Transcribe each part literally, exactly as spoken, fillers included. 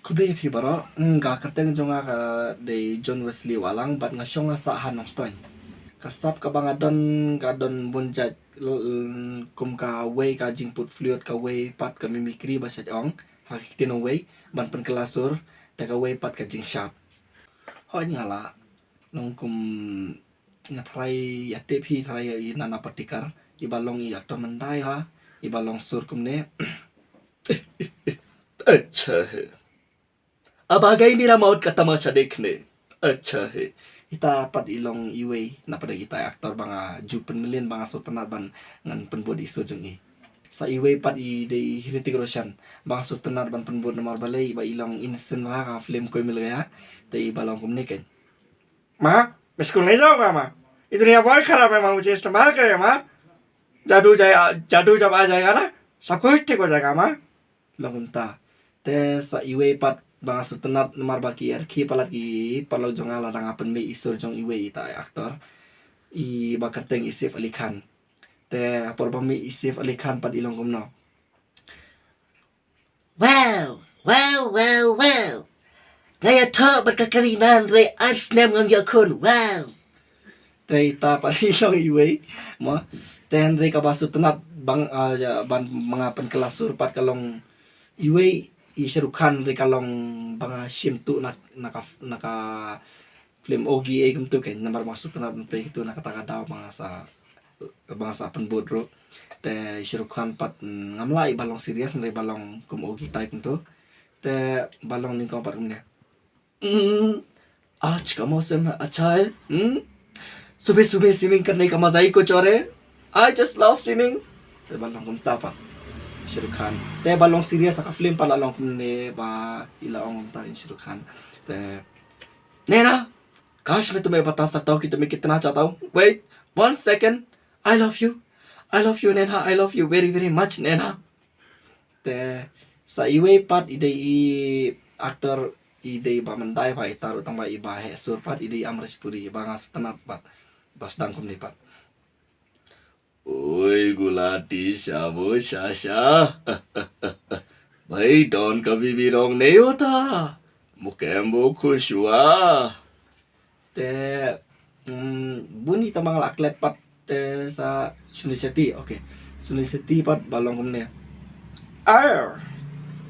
Khublei phi baroh. Hmm, ka kyrteng jong nga ka dei John Wesley Wahlang bad nga shong nga sah ha Nongstoiñ. Ka sap kaba nga don, ka don bun jait, l- l- kum kawei ka jingput fluid, kawei pat ka mimicry ba shait ong ha ki ktien nongwei ban pynkylla sur, te kawei pat ka jingshad. Hooid nga lah, long kum nga tharai ïa tip hi, tharai ïa i Nana Patekar, iba long i actor mynta ha, iba long sur kumne. Acha hai. Ab aa gayi mera maut ka tamasha dekhne. Acha hai. Ita pat i long iwei na pdeng ita actor ba nga ju pynmlien, ba nga sngewtynnat ban ngan pynbud i sur jong i. Sa iwei pat i dei i Hrithik Roshan, ba nga sngewtynnat ban pynbud namar balei, ba i long innocent bha ha ka film Koi Mil Gaya. Te iba long kumne keiñ. माँ, मैं स्कूल नहीं जाऊंगा माँ। ये दुनिया बहुत खराब है माँ, मुझे इस्तेमाल करे माँ। जादू जाए, जादू जब आ जाएगा ना, सब कुछ ठीक हो जाएगा माँ। Long kumta. Te sa iwei pat ba nga sngewtynnat namar ba ki rkhie palat ki paralok jong nga lada nga pynmih i sur jong iwei ita i actor, iba kyrteng i Saif Ali Khan. Te por ba mih i Saif Ali Khan pat i long kumno. Wow, wow, wow, wow. Nga ïathoh bad ka Kareena hynrei ar snem ngam ïakhun. Wow. Te ita pat i long iwei, mo. Te hynrei kaba sngewtynnat bang, ah, ja, ban ma nga pynkylla sur pat ka long iwei i Shah Rukh Khan, hynrei ka long ba nga shim tu na, na ka, na ka film Oghi ei kumtu keiñ, namar ba nga sngewtynnat ban peit tu na kata ka daw ba nga sa, ba nga sa pynbud ruh. Te Shah Rukh Khan pat, mm, ngam lah iba long serious, hynrei ba long kum Oghi type kumtu. Te ba long nyngkong pat kumne. Hmm, आज का मौसम है अच्छा है। Hmm? सुबह सुबह स्विमिंग करने का मजा ही कुछ और है। I just love swimming. Te ba long kumta pat Shah Rukh Khan. Te ba long serious ha ka film pat la long kumne, ba i la ong kumta i Shah Rukh Khan. Te नैना, काश मैं तुम्हें बता सकता हूँ कि तुम्हें कितना चाहता हूँ। Wait, one second. I love you. I love you, नैना. I love you very, very much, नैना. Te sa iwei pat i dei i actor, i dei ba mynta i ba ita ruh tang ba iba heh sur pat i dei i Amrish Puri, ba nga sngewtynnat pat ba sdang kumne pat. ओए गुलाटी शाबो शाशा, भाई डॉन कभी भी रॉन्ग नहीं होता। मुकेम्बो खुश हुआ। Te, mm, bun hi tang ba nga la klet pat, te sa Sunil Shetty, okay. Sunil Shetty pat ba long kumne. अरे,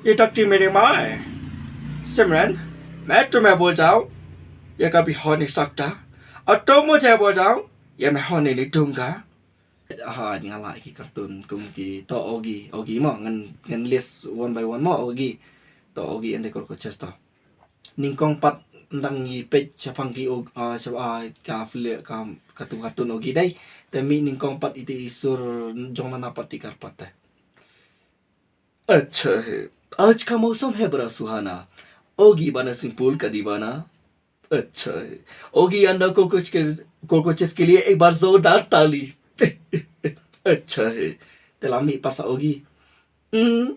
ये टट्टी मेरी माँ है। सिमरन, मैं तुम्हें भूल जाऊं, ये कभी हो नहीं सकता। और तुम मुझे भूल जाओ, ये मैं होने नहीं दूंगा। Ha, nga lah ki cartoon kum ki to Oghi, Oghi mo, ngan, ngan list one by one mo, Oghi. To Oghi and the Cockroaches to. Nyngkong pat ndang i peit shaphang ki og, ah, shap, ah, ka fle, ka, ka tu cartoon Oghi dei. Te mih nyngkong pat ite i sur jong Nana Patekar pat te. अच्छा है, आज का मौसम है बड़ा सुहाना। ओगी बना स्विमिंग पूल का दीवाना। अच्छा है, ओगी अंडा कॉकरोच के, कॉकरोचेस के लिए एक बार जोरदार ताली। अच्छा है। Te la mih pat sa Oghi. Hmm.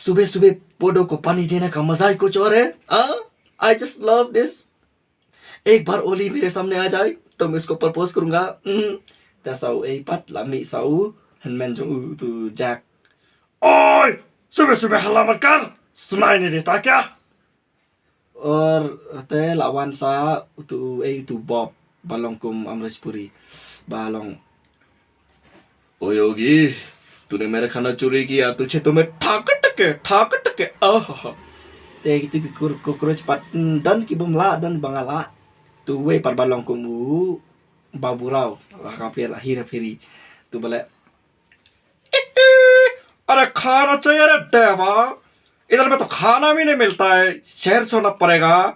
सुबह सुबह पौधों को पानी देने का मजा ही कुछ और है। हाँ, I just love this। एक बार ओली मेरे सामने आ जाए तो मैं उसको प्रपोज करूंगा। Hmm. Te sa u ei pat la mih sa u hynmen jong u tu Jack. ओए, सुबह सुबह हल्ला मत कर, सुनाई नहीं देता क्या? Or te la wan sa utu u ei utu Bob ba long kum Amrish Puri. Ba long, ओए ओगी, तूने मेरा खाना चोरी किया, तुझे तो मैं ठाक टके, ठाक टके, आहा। Te kitu ki kur, cockroach pat, mm, don ki bym lah, don ba nga lah. Tu wei pat ba long kum u Babu Rao, la ka pher la hira phiri. Tu ba leh, अरे खाना चाहिए रे देवा, इधर में तो खाना भी नहीं मिलता है, शहर छोड़ना पड़ेगा।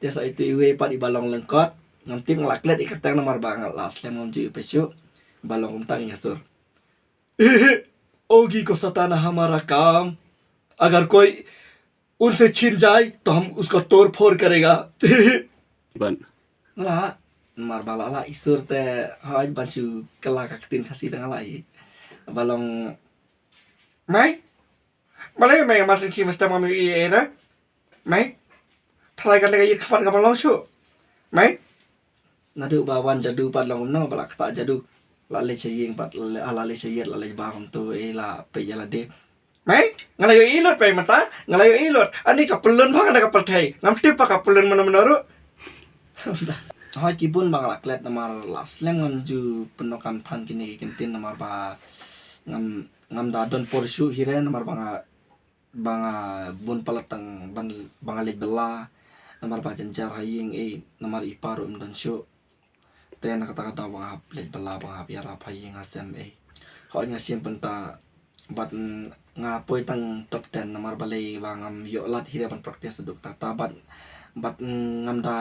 Te sa itu iwei pat i ba long lyngkot. Ngam tip, nga la klet i kyrteng namar ba nga la slem, ngam ju i peit shuh. Ba long kumta, ngi ïa sur. ओगी को सताना हमारा काम, अगर कोई उनसे छिन जाए तो हम उसको तोड़ फोड़ करेगा। Ban. Lah, namar ba la lah i sur te, hooid, ban shu kylla ka ktien Khasi dang lah i. Ba long, Mei, balei mei mar shu khie mynstep ngam ïohi ei ei re? Mei, tharai kane ka ïit khmat ka ban long shuh. Mei. Naduh ba wan jadu pat long kumno, ba la ktah jadu. La leit sha ïing pat, la, la leit sha ïit, la leit bar kumto, ei, la peit ïa lade. Mai, nga la ïohi lut pei mynta, nga la ïohi lut. Ani ka pyllun bha kane ka pyrthei. Ngam tip ba ka pyllun mano mano ruh. Hoi ki bun ba nga la klet namar la slem ngam ju pyndonkam than kine ki kyntien namar ba ngam, ngam da don por shuh hi re namar ba nga, ba nga bun palat tang ban, ba nga leit bylla. Namar ba jynjar ha ïing ei, namar i pa ruh im don shuh. Te na kata ka daw ba nga hap leit bylla ba nga hap ïarap ha ïing ha sem ei. Hooid nga shim pynta bad, mm, nga poi tang top ten namar balei ba ngam ïoh lad hi re ban practice haduh katta katta bad, bad, mm, ngam da,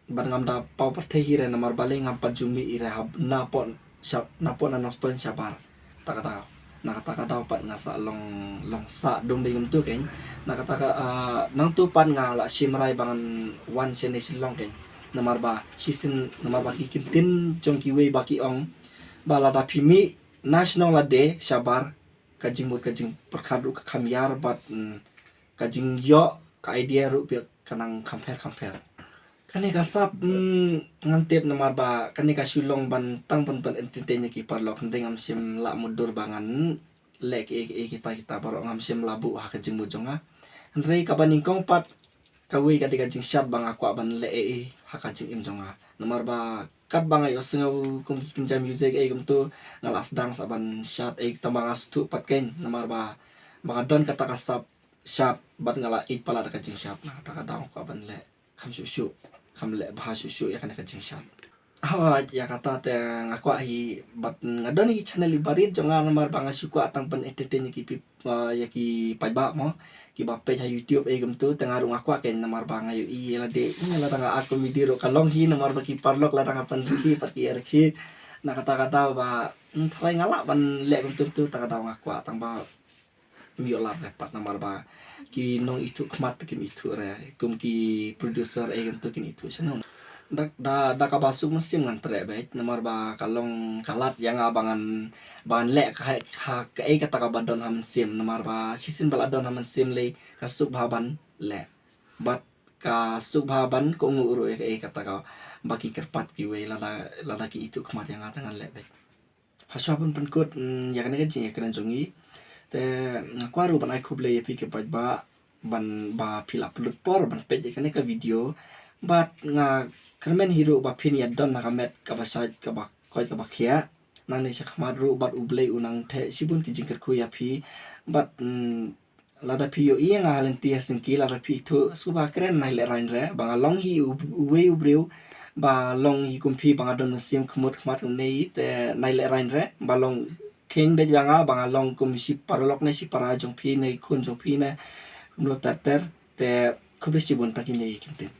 bad ngam da paw pyrthei hi re namar balei ngam pat ju mih hi re ha na pon shap, na pon na Nongstoiñ shabar. Ta ka daw, na kata ka daw pat nga sa long, long sah dum bad kumtu keiñ. Na kata ka, ah, nangtu pat nga la shim rai ba ngan wan shane Shillong keiñ. Namar ba shisien, namar ba ki kyntien jong kiwei ba ki ong ba lada phi mih na shnong lade shabar, ka jingmut ka jingpyrkhat ruh ka kham ïar bad, mm, ka jingïoh ka idea ruh phi ka nang kham pher kham pher. Kane ka sap, mm, ngan tip namar ba kane ka shu long ban tang ban, ban entertain ïa ki paralok, hynrei ngam shym lah mutdur ba ngan leh kiei kiei kita kita baroh, ngam shym lah buh ha ka jingmut jong nga. Hynrei kaba nyngkong pat kawei ka dei ka jingshad ba nga kwah ban leh ei ei ha ka jingim jong nga. Namar ba katba nga ïohsngew kum ki kynja music ei kumtu, nga la sdang sa ban shad ei, tang ba nga sngewthuh pat keiñ namar ba, ba nga don kata ka sap shad bad nga la ïeit palat da ka jingshad. Na kata ka daw nga kwah ban leh kham shuh shuh, kham leh bha shuh shuh ïa kane ka jingshad. Hooid, ïa kata te nga kwah hi bad nga don hi channel iba rit jong nga namar ba nga shu kwah tang ban entertain ïa ki pip, ah, ïa ki paidbah mo, kiba peit ha YouTube ei kumtu, te nga ruh nga kwah keiñ namar ba nga ïohi ïa lade, ïa lada nga act comedy ruh ka long hi namar ba ki paralok lada nga pynrkhie pat ki ïa rkhie. Na kata ka daw ba, mm, tharai nga lah ban leh kumtu kumtu, ta ka daw nga kwah tang ba ym ïoh lad re pat namar ba ki nongithuh khmat kim ithuh re, kum ki producer ei kumtu kin ithuh shnong. Da, da, da kaba suk mynsiem ngan treh beit namar ba ka long ka lad ïa nga ba ngan, ba ngan leh ka, ha, ha kaei kata kaba don ha mynsiem namar ba shisien ba la don ha mynsiem lei ka suk bha ban leh. Bad ka suk bha ban kohnguh ruh ïa kaei kata kaba ki kyrpad kiwei lada, lada ki ithuh khmat ïa nga te ngan leh beit. Hashwa ban pynkut, mm, ïa kane ka jingïakren jong ngi. Te nga kwah ruh ban ai khublei ïa phi ki paidbah ban ba phi la pynlut por ban peit ïa kane ka video. Bad nga kyrmen hi ruh ba phin ïa don ha ka met kaba shait kaba koit kaba khiah. Nangne shakhmat ruh bad U Blei u nang theh shibun ki jingkyrkhu ïa phi. Bad, mm, lada phi ïohi ïa nga ha lynti ha syngki lada phi ithuh sngewbha kren, nai lehraiñ re ba nga long hi u, uwei u briew ba long hi kum phi ba nga don mynsiem khmut khmat kumne, te nai lehraiñ re ba long kheiñ beit ba nga, ba nga long kum shi paralok ne shi para jong phi ne khun jong phi ne kumno ter ter. Te khublei shibun tang kine ki kyntien.